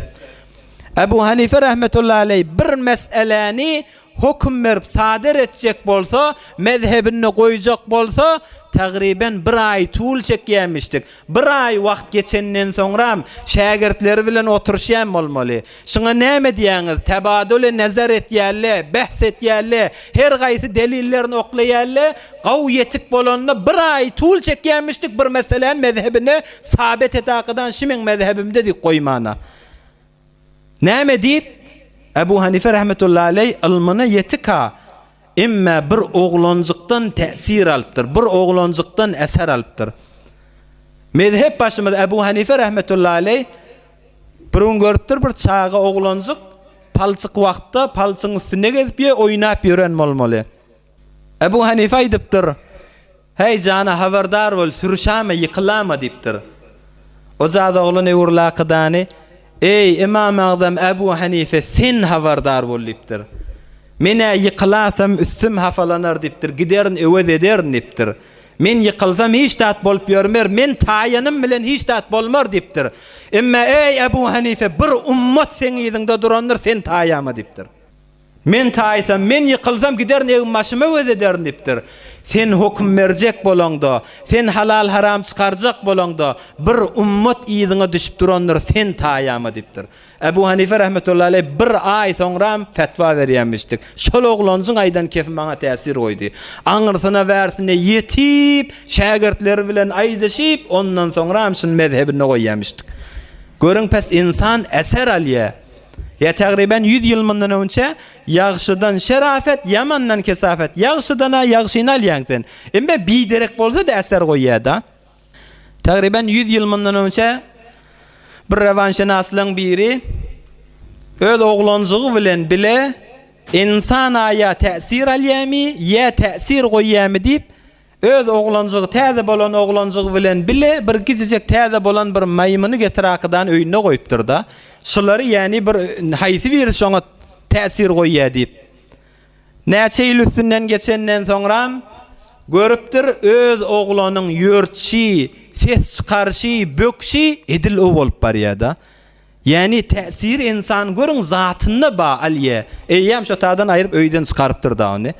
Ebu Hanife rahmetullahi aleý bir meseläni höküm berip sadyr etjek bolsa, mezhebinde goýjak bolsa, tagryben bir aý tul çekýämişdik. Bir aý wagt geçenden soňram şägirtleri bilen oturyşýan bolmaly. Şuňa näme diýýäňiz? Tebaduly nezer etýärle, behs etýärle, her gaýsy delillerini oklaýarle, gaw ýetik bolanda bir aý tul çekýämişdik bir meseläni mezhebine sabet etakydan şi meň mezhebimde diýip goýmana. Näme diýip? Ebu Hanife rahmetullahi aleý ylmyna ýetik-ha, emme bir oglanjykdan täsir alypdyr, bir oglanjykdan eser alypdyr. Mezhep başymyz Ebu Hanife rahmetullahi aleý bir gün görüpdir bir çaga oglanjyk palçyk wagtda palçygyň üstünde gezip ýör, oýnap ýören bolmaly. Ebu Hanife aýdypdyr, Häý, jana habardar bol, sürüşäme, ýykylama diýipdir. O jaz oglan öwrülakydany, Eý, Ymam Agzam Ebu Hanife, sen habardar bol diýipdir. Men-ä ýykylasam, üstüm hafalanar diýipdir, giderin, öwez ederin diýipdir. Men ýykylsam, hiç zat bolup ýörmer, men taýanym bilen hiç zat bolmar diýipdir. Emma, eý, Ebu Hanife, bir ummat seň yzyňda durandyr, sen taýama diýipdir. Men taýsam, men ýykylsam giderin egin-başyma göz ederin diýipdir. Sen hokum berjek bolaňda, sen halal-haram çykarjak bolaňda, bir ummat yzyňa düşüp durandyr, sen taýama diýipdir. Ebu Hanife rahmetullahi aleý bir aý soňram fetwa berýänmişdik. Şol oglanjyň aýdan kefi maňa täsir goýdy. Aňyrsyna-bärsine ýetip, şägirtleri bilen aýdyşyp, ondan soňram şuny mezhebinde goýýamişdik. Görüň pes ynsan eser alýa. Ýa tagryban ýüz ýyl mundan öňçe Ýagşydan şerafet, ýamandan kesafet. Ýagşydan-a ýagşyny alýaň sen. Emme biderek bolsa-da eser goýýa-da. Tagryban ýüz ýyl mundan öňçe bir rewanşynaslaň biri öz oglanjygy bilen bile ynsan-a ýa täsir alýamy, ýa täsir goýýamy diýip, Öz oglanjygy, täze bolan oglanjygy bilen bile bir kiçijek täze bolan bir maýmyny getirakydan öýünde goýupdyr-da. Şulary ýäni bir haýsy biri şoňa täsir goýýa diýip. Näçe ýyl üstünden geçenden soňram görüpdir, öz oglanyň ýörtşi, ses çykaryşy, bökşi edil o bolup barýa-da. Ýäni täsiri ynsan görüň zatynda ba alýa. Eýýäm şo tadan aýryp öýden çykarypdyr-da ony.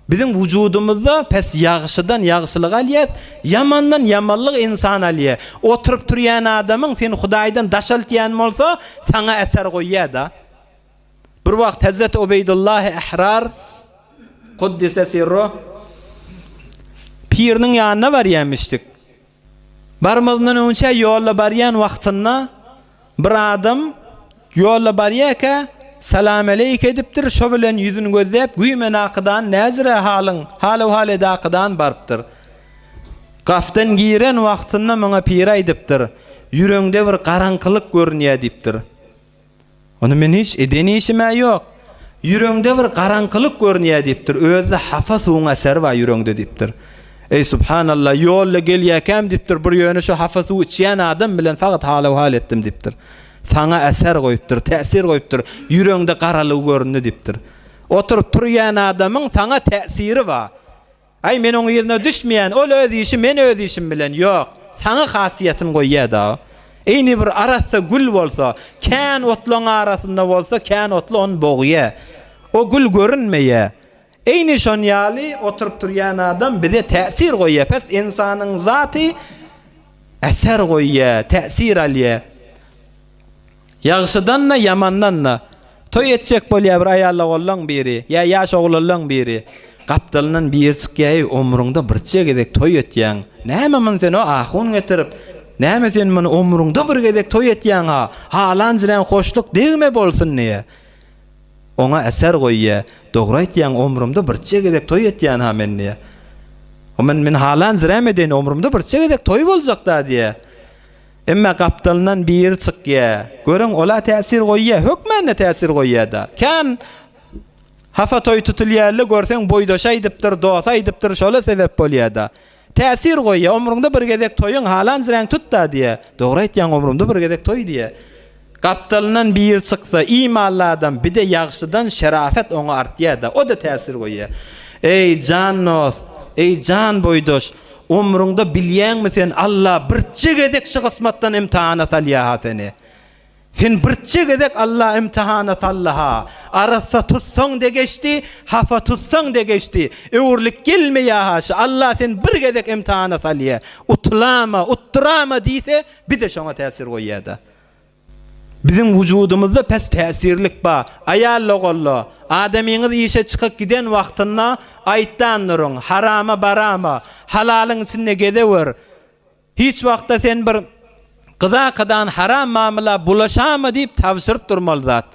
Biziň wujudymyzda pes ýagşydan ýagşylyk alýas, ýamandan ýamanlyk ynsan alýa. Oturyp turýan adamyň seni Hudaýdan daşaltýan bolsa, saňa eser goýýa-da. Bir wagt Hezreti Ubeýdullahy Ehrar, Kuddise sirruh, piriniň ýanyna barýamişdik. Barmazyndan öňçä ýolda barýan wagtynda bir adam. Ýolda barýarka, salamaleýk edipdir, şo bilen ýüzüni gözläp, güýmen akydan näzire halyň, hal-owhal ede akydan barypdyr. Gapdan giren wagtynda muňa piri aýdypdyr, Ýüregiňde bir garaňkylyk görünýär diýipdir. Onda men hiç eden işim-ä ýok. Ýüregiňde bir garaňkylyk görünýär diýipdir. Özde hapa suwuň eseri bar ýüregiňde diýipdir. Eý, subhanalla, ýolda gelýäkäm diýipdir, bir ýöne şu hapa suw içýän adam bilen fakat hal-owhal etdim diýipdir. Saňa eser goýupdyr, täsir goýupdyr, ýüregiňde garalygy göründi diýipdir. Oturyp turýan adamyň saňa täsiri bar. Aý men oň yzyna düşmeýän, ol öz işi, men öz işim bilen, ýok. Saňa hasiýetini goýýa-da. Eýni bir arassa gül bolsa, kän otlaň arasynda bolsa, kän otly ony bogýa. O gül görünmeýä. Eýni şon ýaly oturyp turýan adam bize täsir goýýa. Pes ynsanyň zaty eser goýýa, täsir alýa. Ýagşydan-da, ýamandan-da. Toý etjek bolýar bir aýal-ogullaň biri, ýa ýaş oglanlaň biri. Gapdalyndan biri çykýar, Eý, ömrüňde birje gezek toý etýäň. Näme muny sen o ahun getirip, näme sen muny ömrüňde bir gezek toý etýäň-ha, halan-jyran hoşluk degme bolsun diýýär. Oňa eser goýýar. Dogry aýtýaň, ömrümde birje gezek toý etýän-ha men diýýär. O men, men halan-jyram edeýin, ömrümde birje gezek toý boljak-da diýýär. Emma gapdalyndan biri çykýa. Görüň, ol-a täsir goýýa, hökmän-de täsir goýýa-da. Kän hapa toý tutulýa-la, görseň boýdaşy aýdypdyr, dosty aýdypdyr, şola sebäp bolýa-da. Täsir goýýa, ömrüňde bir gezek toýuň halan jiräň tut-da diýýä. Dogry aýtýaň, ömrümde bir gezek toý diýýä. Gapdalyndan biri çyksa, imanly adam, bir-de ýagşydan şerafet oňa artýa-da, o-da täsir goýýa. Eý, jan dost, eý, jan boýdaş, Ömrüňde bilýäňmi sen Alla birje gezek şu gysmatdan imtihana salýaha seni. Sen birje gezek Alla imtihana saldyha. Arassa tutsaň-da geçdi, hapa tutsaň-da geçdi. Öwrülip gelmeýäha şu Alla sen bir gezek imtihana salýa. Utulama, utdurama diýse, bize şoňa täsir goýýada. Biziň wujudymyzda pes täsirlik bar. Aýal-ogalla, adamyňyz işe çykyp giden wagtynda aýtdan duruň, harama barama, halalyň içinde gezewer. Hiç wagtda sen bir gyzakadan haram mamla bulaşama diýip tabşyryp durmaly zat.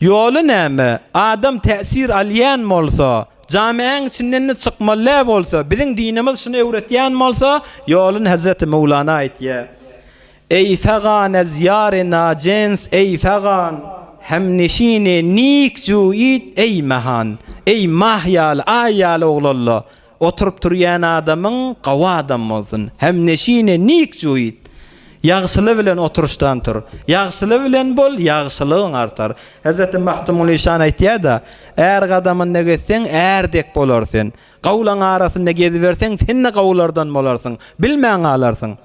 Ýoly näme? Adam täsir alýan bolsa, jamiäň içinden-de çykmaly däl bolsa, biziň dinimiz şuny öwretýän bolsa, ýoluny Hezreti Möwlana aýtýar. Eý fegan ez ýary najens, eý fegan, hemneşini nik juýit, eý mehan. Eý mah ýaly, aý ýaly oglanla, Oturyp-turýan adamyň gawy adam bolsun. Hemneşini nik juýit. Ýagşyly bilen oturyşdan tur. Ýagşyly bilen bol, ýagşylygyň artar. Hezreti Magtymguly şan aýtýar-da, Är gadamynda gezseň, är dek bolar sen. Gawlaň arasynda geziberseň, sen-de gawlardan bolarsyň. Bilmän galarsyň.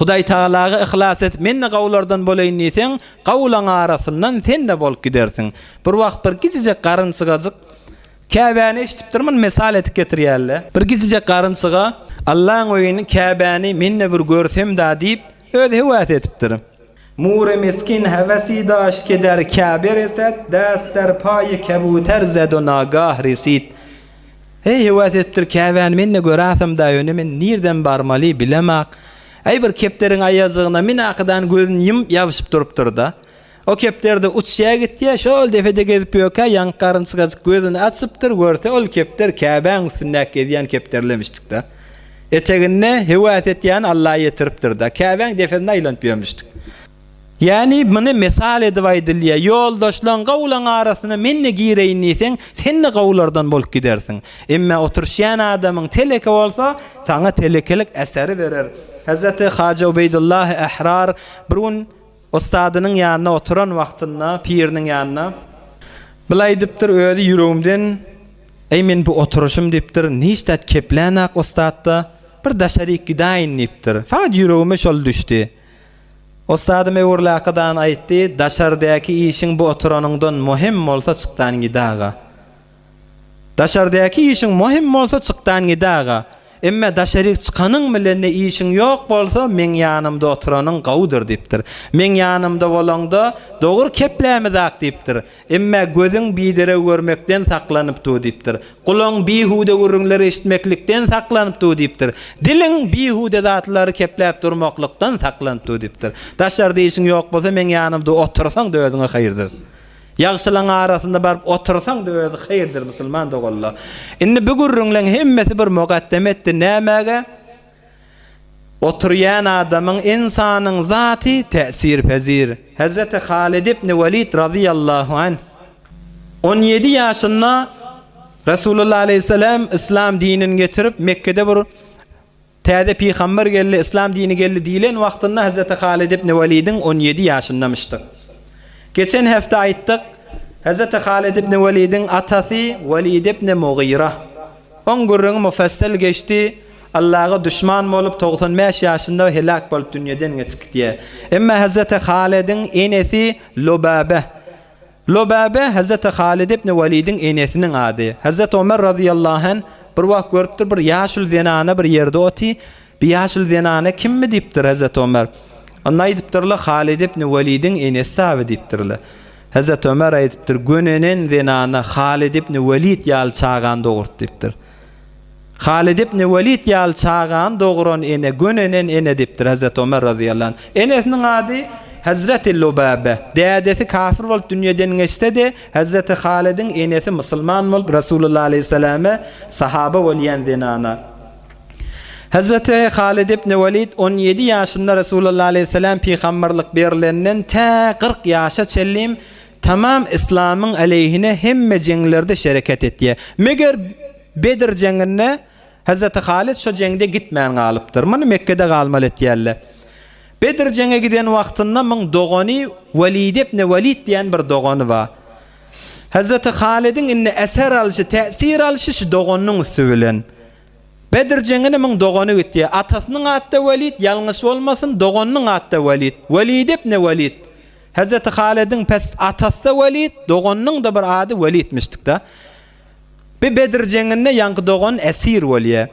Hudaý Tagalaga yhlas edip, men-de gawulardan bolaýyn diýseň, gawulaň arasyndan sen-de bolup gidersiň. Bir wagt bir kiçijek garynçygajyk Käbäni eşidipdir, muny mysal edip getirýärler. Bir kiçijek garynçyga Allaň öýüni, Käbäni men-de bir görsem-da diýip, öz höwes edipdir. Mure miskin hewesi daşt ke der Käbe reset, dest der paýy kebuter zed o nagah resit. Heý, höwes etdir Käbäni men-de göräsem-dä, ýöne men nirden barmaly, bilemak. Äý, bir kepderiň aýajygyna minakydan gözüni ýumup ýabyşyp durupdyr-da. O kepder-de uçýa gitýä, şol depede gezip ýörkä, ýaňky garynçgajyk gözüni açypdyr, görse, ol kepder Käbäň üstündäki gezýän kepderlemişdik-dä. Eteginde höwes etýäni Alla ýetiripdir-dä. Käbäň depesinde aýlanyp ýörmüşdik. Ýagny muny mysal edip aýdylýar. Ýoldaşlaň gawulaň arasyna men-de gireýin diýseň, sen-de gawulardan bolup gidersiň. Emme oturyşýan adamyň teleke bolsa, saňa telekelik eseri berer. Hezreti Haja Ubeýdullahy Ährar bir gün ussadynyň ýanynda oturan wagtynda, piriniň ýanynda bulaý diýipdir, özi ýüregimden, Eý, men bu oturyşym diýipdir, hiç zat keplänak ussatda, bir daşaryk gidäýin diýipdir. Fakat ýüregime şol düşdi. Ussadym öwrüläkadan aýtdy, Daşardäki işiň bu oturanyňdan möhüm bolsa çykdan gid aga. Daşardäki işiň möhüm bolsa çykdan gid aga. Emme daşaryk çykanyň bilen-de işiň ýok bolsa, meň ýanymda oturanyň gowudyr diýipdir. Meň ýanymda bolaňda, dogry keplämizak diýipdir. Emme gözüň biderek görmekden saklanyp dur diýipdir. Gulagyň bihuda gürrüňleri eşitmeklikden saklanyp dur diýipdir. Diliň bihuda zatlary kepläp durmaklykdan saklanyp dur diýipdir. Daşarda işiň ýok bolsa, meň ýanymda otursaň-da özüňe haýyrdyr. Ýagşylaň arasynda baryp otursaň-da özi haýyrdyr musulman doganlar. Indi bu gürrüňleň hemmesi bir mugaddeme etdi nämäge? Oturýan adamyň ynsanyň zaty täsirpezir. Hezreti Halid ibn Welid razyýallahu anh 17 ýaşynda Resulullah aleýhissalam yslam dinini getirip Mekgede bir Täze pygamber geldi, yslam dini geldi diýlen wagtynda Hezreti Halid ibn Welidiň 17 ýaşyndamyşdyk. Geçen hepde aýtdyk, Hezreti Halid ibn Welidiň atasy Welid ibn Mugyra. Oň gürrüňi mufassal geçdi, Allaha duşman bolup 95 ýaşynda heläk bolup dünýeden geçip gitýär. Emma Hezreti Halidiň enesi Lubabe. Lubabe Hezreti Halid ibn Welidiň enesiniň ady. Hezreti Omer razyýallahu anh bir wagt görüpdir bir ýaşuly zenana bir ýerde oty. Bir ýaşuly zenana kimmi diýipdir Hezreti Omer. Onda aýdypdyrlar Halid ibn Welidiň enesi saby diýipdirler. Hezreti Omer aýdypdyr gönenen zenana Halid ibn Welid ýaly çagany dogurt diýipdir. Halid ibn Welid ýaly çagany dogran ene, gönenen ene diýipdir Hezreti Omer razyýallahu anh. Enesiniň ady Hezreti Lubabe. Dädesi kafir bolup dünýeden geçse-de, Hezreti Halidiň enesi musulman bolup Resulullah aleýhissalame sahaba bolýan zenana. Hezreti Halid ibn Welid 17 ýaşynda Resulullah aleýhissalam pygamberlik berlenden tä 40 ýaşa çenlim tamam yslamyň aleýhine hemme jeňlerde şereket etýär. Meger Bedr jeňinde Hezreti Halid şo jeňde gitmän galypdyr. Muny Mekgede galmaly etýärler. Bedr jeňe giden wagtynda muň dogany Welid ibn Welid diýen bir dogany bar. Hezreti Halidiň indi eser alşy, täsir alşy şu doganynyň üsti bilen. Bedr jeňine muň dogany gitýär. Atasynyň ady-da Welid, ýalňyş bolmasyn, doganynyň ady-da Welid. Welid ibn Welid. Hezreti Halidiň pes atasy-da Welid, doganynyň-da bir ady Welidmişdik-de. Bi Bedr jeňinde ýaňky dogan esir bolýa.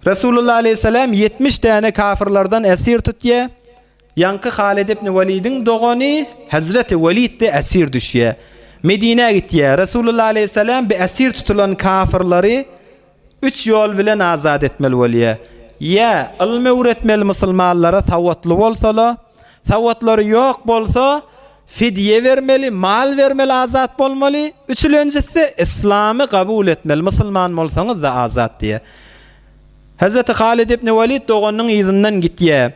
Resulullah aleýhissalam 70 däne kafirlerden esir tutýa. Ýaňky Halid ibn Welidiň dogany Hezreti Welid-de esir düşýä. Medinä gitýä. Resulullah aleýhissalam bi esir tutulan kafirleri Üç ýol bilen azat etmeli bolýar. Ýa ylym öwretmeli musulmanlara sawatly bolsala, sawatlary ýok bolsa fidýe bermeli, mal bermeli azat bolmaly, üçülenjisi yslamy kabul etmeli musulman bolsaňyzda azat diýýär. Hezreti Halid ibn Welid doganynyň yzyndan gitýär.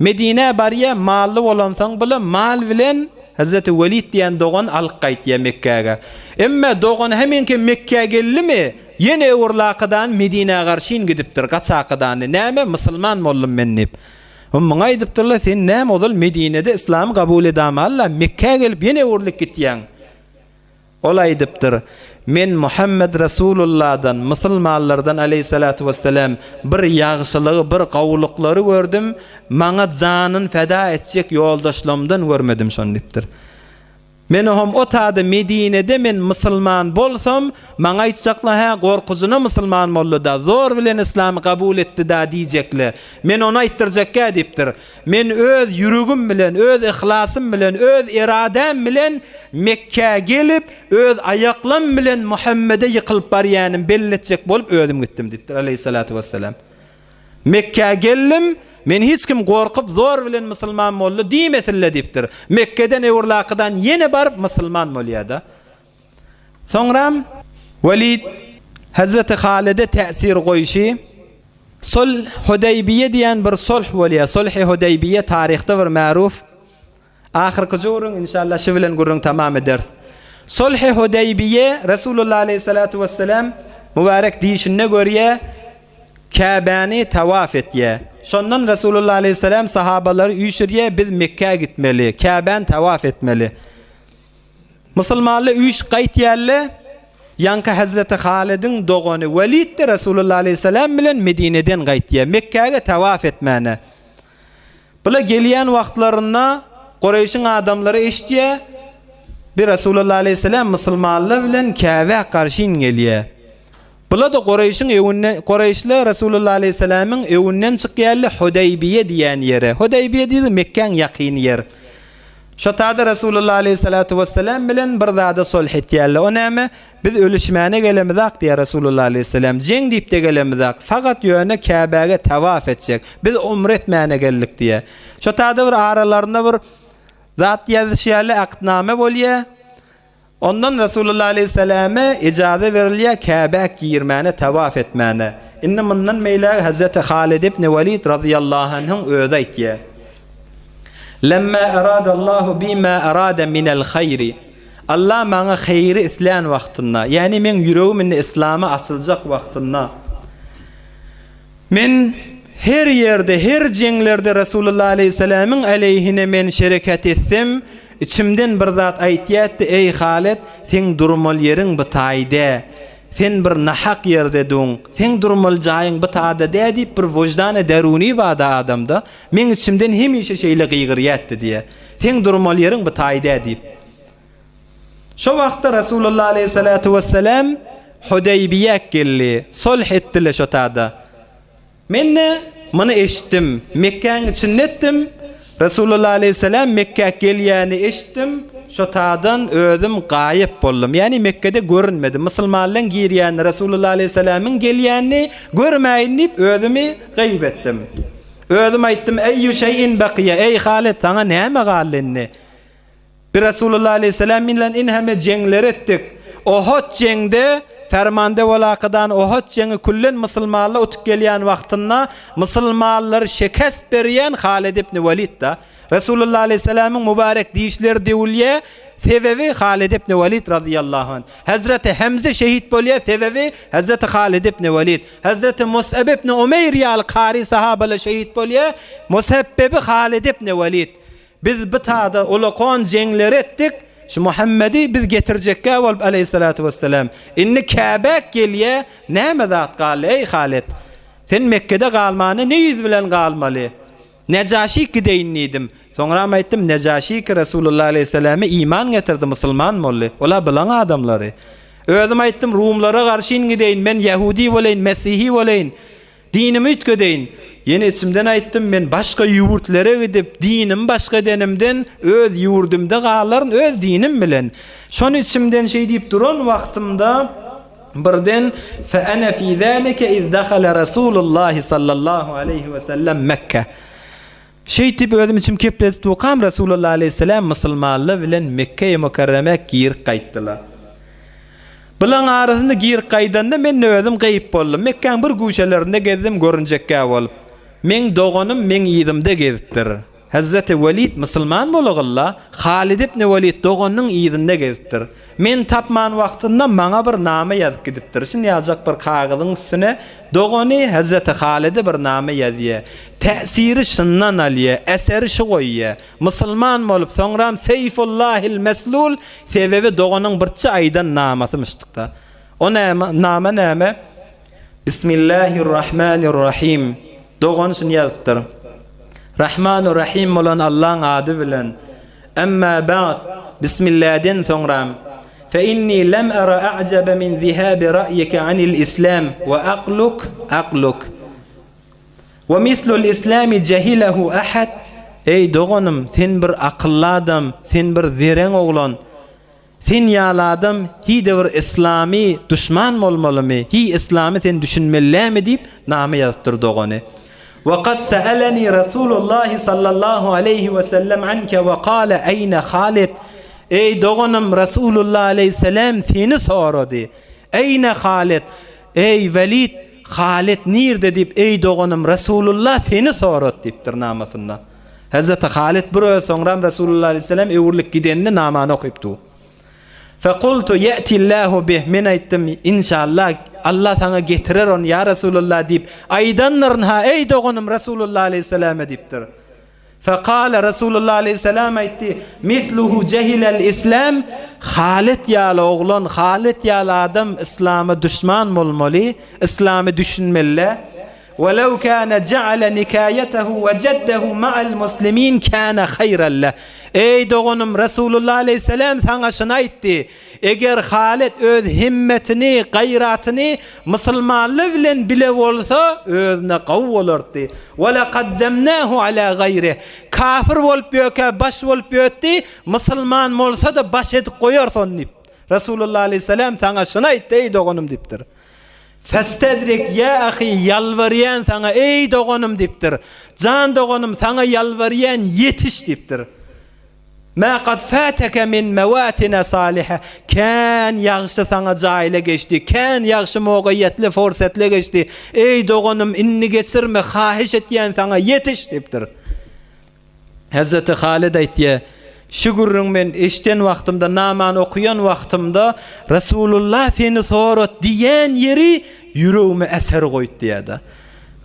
Medinä barýa, mally bolansoň bula mal bilen Hezreti Welid diýen dogan alyp gaýtýa Mekgäge. Emme dogan hemenke Mekgä geldimi, ýene öwürlakadan Medinä garşyn gidipdir, gaçakadany, näme, musulman boldum men diýip. O muňa aýdypdyrlar, sen näme ozal Medinede yslamy kabul edamalla, Mekgä gelip ýene öwrülip gitýäň. Ol aýdypdyr, Men Muhammet Resulullahdan, musulmanlardan aleýhissalatu wessalam, bir ýagşylygy, bir gowulyklary gördüm, maňa janyny feda etjek ýoldaşlarymdan görmedim şony diýipdir. Men oham o tada Medinede men musulman bolsam, maňa aýtjaklar hä gorkujyna musulman boldy-da, zor bilen yslamy kabul etdi-da diýjekler. Men ony aýtdyrjakgä diýipdir. Men öz ýüregim bilen, öz yhlasym bilen, öz eradäm bilen Mekgä gelip, öz aýaklam bilen Muhammede ýykylyp barýanym belli etjek bolup özüm gitdim diýipdir, aleýhissalatu wessalam. Mekgä geldim, men hiç kim gorkup zor bilen musulman boldy diýmesinle diýipdir. Mekgeden öwrülakydan ýene baryp musulman bolýar-da. Soňram Welid Hezreti Halide täsir goýşy, Sulh Hudeýbiýe diýen bir sulh bolýar. Sulh-i Hudeýbiýe taryhda bir märuf. Ahyrkyjy gürrüň inşallah şy bilen gürrüň tamam ederis. Sulh-i Hudeýbiýe Resulullah aleýhissalatu wessalam mübärek dişinde görýär, Käbäni tawaf etýär. Şondan Resulullah aleýhissalam sahabalary üýşürýär, biz Mekgä gitmeli, Käbäni tawaf etmeli. Musulmanlar üýşüp gaýtýarlar, ýaňky Hezreti Halidiň dogany Welid-de Resulullah aleýhissalam bilen Medineden gaýtýar, Mekgäge tawaf etmäne. Bular gelýän wagtlarynda Kureýşiň adamlary eşidýär, bir Resulullah aleýhissalam musulmanlar bilen Käbä garşyn gelýär. Bula-da Kureýşiň öwünden, Kureýşler Resulullah aleýhissalamyň öwünden çykýarlar Hudeýbiýe diýen ýere. Hudeýbiýe diýdi Mekgäň ýakyny ýer. Şo tada Resulullah aleýhissalatu wessalam bilen bir zada sulh etýärler. O näme? Biz ölüşmäne gelemizak diýýär Resulullah aleýhissalam. Jeň diýip-de gelemizak. Fakat ýöne Käbäge tawaf etjek. Biz umre etmäne geldik diýýär. Şo tada bir aralarynda bir zat ýazyşýarlar, aktname bolýar. Ondan Resulullah aleýhissalame ijaza berilýär Käbä girmäne, tawaf etmäne. Indi mundan beýläk Hezreti Halid ibn Welid razyýallahu anhuň özi aýtýar. Lemma aradallahu bi ma arada minel haýri. Allah maňa haýry islän wagtynda, ýagny meň ýüregim indi yslama açyljak wagtynda, Men her ýerde, her jeňlerde Resulullah aleýhissalamyň aleýhine men şereket etsem, içimden bir zat aýtýardy, Eý, Halet, seň durmaly ýeriň bu taý dä. Sen bir nahak ýerde duň. Seň durmaly jaýyň bu tada dä diýip bir wyždany deruni bardy adamda. Meň içimden hemişe şeýle gygyrýardy diýýär. Seň durmaly ýeriň bu taý dä diýip. Şo wagtda Resulullah aleýhissalatu wessalam Hudeýbiýä geldi. Sulh etdiler şo tada. Men-de muny eşitdim. Mekgäň içinde etdim. Resulullah aleýhissalam Mekgä gelýänini eşitdim. Şo tadan özüm gaýyp boldum. Ýagny Mekgede görünmedim. Musulmanlaryň girýänini, Resulullah aleýhissalamyň gelýänini görmäýin diýip özümi gaýyp etdim. Özüm aýtdym, Eýýu şeý'in bakyýa, eý Halyt, saňa näme galdy indi? Bir Resulullah aleýhissalam bilen inheme jeňler etdik. Ohot jeňde Fermande welakydan Ohot jeňi küllen musulmanlar utup gelýän wagtynda musulmanlary şekest berýän Halid ibn Welid-da. Resulullah aleýhissalamyň mübarek dişleri döwülýär, sebebi Halid ibn Welid razyýallahu anh. Hezreti Hemze şehit bolýar, sebebi Hezreti Halid ibn Welid. Hezreti Mus'ab ibn Umeýr ýaly kary sahabalar şehit bolýar, musebbebi Halid ibn Welid. Biz bu tada ulakon jeňleri etdik, şu Muhammedi biz getirjekgä bolup aleýhissalatu wessalam. Indi Käbäk gelýä, näme zat galdy, eý Halet? Sen Mekgede galmany ne ýüz bilen galmaly? Nejaşyk gideýin diýdim. Soňram aýtdym, Nejaşyk Resulullah aleýhissalama iman getirdi, musulman boldy. Ol-a bylaň adamlary. Özüm aýtdym, rumlara garşyn gideýin, men ýahudi boleýin, mesihi boleýin. Dinimi üýtgedeýin. Ýene içimden aýtdym, men başga ýurtlere gidip, dinimi başga edenimden, öz ýurdumda galaryn, öz dinim bilen. Şony içimden şeý diýip duran wagtymda, birden, Fe-ene fî zâlike iz dahale Resûlullâhi sallallahu aleýhi we sellem Mekke. Şeýtip özüm içim kepledip durkam, Resulullah aleýhissalam musulmanlar bilen Mekge-i Mükerremä girip gaýtdylar. Bulaň arasynda girip gaýdanda men-de özüm gaýyp boldum. Mekgäň bir güşelerinde gezdim görünjekgä bolup. Meň doganym meň yzymda gezipdir. Hezreti Welid musulman bolagylla, Halid ibn Welid doganynyň yzynda gezipdir. Meni tapman wagtynda maňa bir name ýazyp gidipdir. Şun ýaljak bir kagyzyň üstüne dogany Hezreti Halide bir name ýazýa. Täsiri şundan alýa, eseri şu goýýa. Musulman bolup soňram Seýfullahil Meslul sebebi doganyň birçe aýdan namasymyşdykda. O näme, name näme? Bismillahirrahmanirrahim. Dogany şuny ýazypdyr. Rahmanu Rahim bolan Allaň ady bilen. Emma ba'd, Bismilläden soňram, Fe inni lem ara a'jaba min zihabi ra'yike anil islam we akluk akluk. We mislul islami jehilehu ahad, Eý doganym, sen bir akylly adam, sen bir zereň oglan. Sen ýaly adam hiý-de bir yslamy duşman bolmalymy, hiý yslamy sen düşünmelilämi diýip name ýazypdyr dogany. We kad se'eleni Resulullahi sallallahu aleýhi we sellem anke we kale eýne Halid Eý doganym Resulullah aleýhisselam seni sorady. Eýne Halid Eý Welid Halid nirde diýip eý doganym Resulullah seni sorady diýipdir namasynda. Hezreti Halyt bir öz soňram Resulullah aleýhissalam öwrülip gideninde namany okypdy. Fekultu ýe'tillahu bih, men aýtdym, Inşallah, Allah saňa getirer ony ýa Resulullah diýip, aýdandyryn-ha, eý doganym Resulullah aleýhissalama diýipdir. Fekale, Resulullah aleýhissalam aýtdy, Misluhu jehilel islam, Halyt ýaly oglan, Halyt ýaly adam yslama duşman bolmaly, yslamy düşünmeli-dä. Welew kâne je'ale nikaýetehu we jeddehu ma'al muslimin kâne haýran leh. Eý doganym, Resulullah aleýhisselam saňa şuny aýtdy, Eger Halet öz himmetini, gaýratyny musulmanlar bilen bile bolsa, özüne gowy bolardy. Ve lekaddemnâhu alâ gaýrih. Kafir bolup ýökä baş bolup ýötdi, musulman bolsa-da baş edip goýarys ony diýip. Resulullah aleýhisselam saňa şuny aýtdy, eý doganym diýipdir. Festedrik ýa ahy ýalbarýan saňa eý doganym diýipdir. Jan doganym saňa ýalbarýan ýetiş diýipdir. Mä kad fäteke min mewatina salihe kän ýagşy saňa jaýla geçdi, kän ýagşy mogaýetli forsetli geçdi. Eý doganym indi geçirme hahyş etýän saňa ýetiş diýipdir. Hezreti Halid aýtýar, Şu gürrüň men eşden wagtymda, namany okaýan wagtymda Resulullah seni sorat diýen ýeri ýüregime eser goýdy diýýär-de.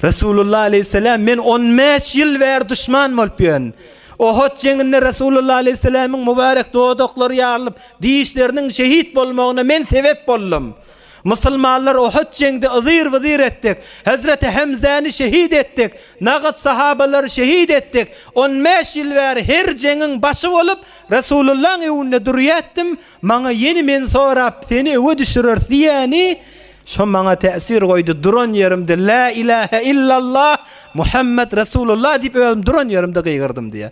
Resulullah aleýhissalam men 15 ýyl bäri duşman bolup ýörün. Ohod jeňinde Resulullah aleýhissalamyň mübärek dodaklary ýarylyp, dişleriniň şehit bolmagyna men sebep boldum. Musulmanlar Uhud jeňde yzyr-wyzyr etdik. Hezreti Hemzäni şehit etdik. Nagyt sahabalary şehit etdik. On bäş ýyl bäri her jeňiň başy bolup, Resulullaň öwünde durýatdym. Maňa ýene meni sorap, seni öwe düşüreris diýýäni, şo maňa täsir goýdy. Duran ýerimde Lä ilähe illallah, Muhammet Resulullah diýip özüm duran ýerimde gygyrdym diýýär.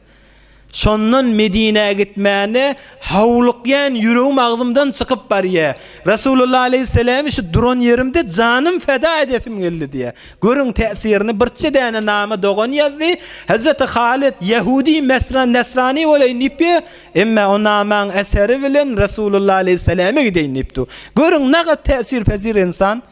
Şondan Medinä gitmäne howlukýan ýüregim agzymdan çykyp barýa. Resulullah aleýhissalamy şu duran ýerimde janym feda edesim geldi diýýä. Görüň täsirini birçe däne nama dogan ýazdy. Hezreti Halid ýehudi mesra nesrani bolaýyn diýipýä, emme o namaň eseri bilen Resulullah aleýhissalama gideýin diýipdi. Görüň nagat täsirpezir ynsan.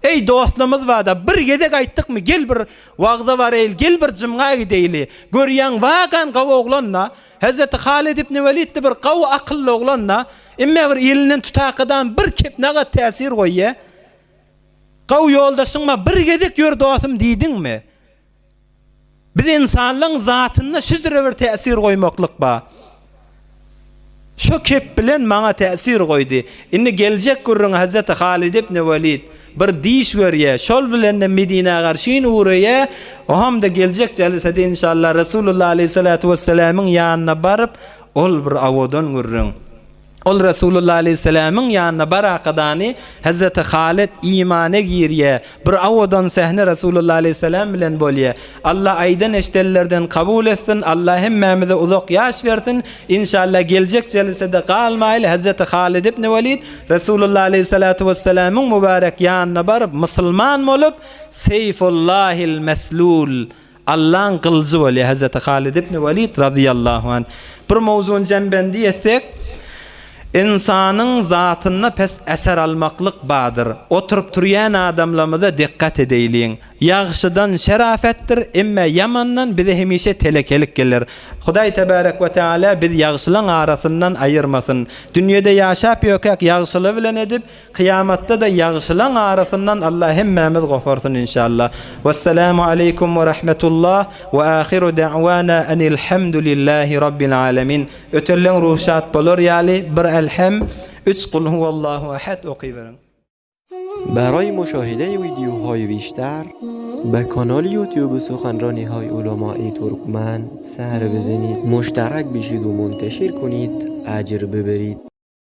Eý dostlamyz bada bir gezek aýtdykmy gel bir wagza baraýyl gel bir jymga gideýli görýäň wagan gawy oglan-da Hezreti Halid ibn Welid-de bir gawy akylly oglan-da emme bir elinden tutakadan bir kep nagat täsir goýýa gawy ýoldaşyň bar bir gezek ýör dosum diýdiňmi Biz ynsanlaň zatynda şüzre bir täsir goýmaklyk ba. Şo kep bilen maňa täsir goýdy. Indi geljek gürrüň Hezreti Halid ibn Welid bir diş görýä, şol bilen-de Medinä garşyn ugraýa, ohamda geljek jelesede inşallah Resulullah aleýhissalatu wessalamyň ýanyna baryp, ol bir awadan gürrüň. Ol Resulullah aleýhissalamyň ýanyna barakadany Hezreti Halid imana girýä. Bir awadan sähne Resulullah aleýhissalam bilen bolýa. Allah aýdan eşdenlerden kabul etsin, Allah hemmämize uzak ýaş bersin. Inşallah geljek jelsede galmaýly Hezreti Halid ibn Welid Resulullah aleýhissalatu wessalamyň mübärek ýanyna baryp musulman bolup Seýfullahil Meslul Allaň gylyjy bolýar Hezreti Halid ibn Welid razyýallahu anh. Bir mowzuny jembendi etsek, ynsanyň zatynda pes eser almaklyk bardyr. Oturyp-turýan adamlarymyza dikgat edeýliň. Ýagşydan şerafetdir, emme ýamandan bize hemişe telekelik geler. Hudaý tebärek we teala biz ýagşylaň arasyndan aýyrmasyn. Dünýede ýaşap ýökäk ýagşyly bilen edip, Kyýamatda-da ýagşylaň arasyndan Allah hemmämiz goparsyn inşallah. Wessalamu aleýkum we rahmetullah we ahiru da'wana enilhamdulillahi rabbil alemin. Ötenleň ruhy şat bolar ýaly bir Elhem, üç Kul huwallahu ehad okyberiň. برای مشاهده ویدیوهای بیشتر به کانال یوتیوب سخنرانی های علمای ترکمن سر بزنید مشترک بشید و منتشر کنید اجر ببرید.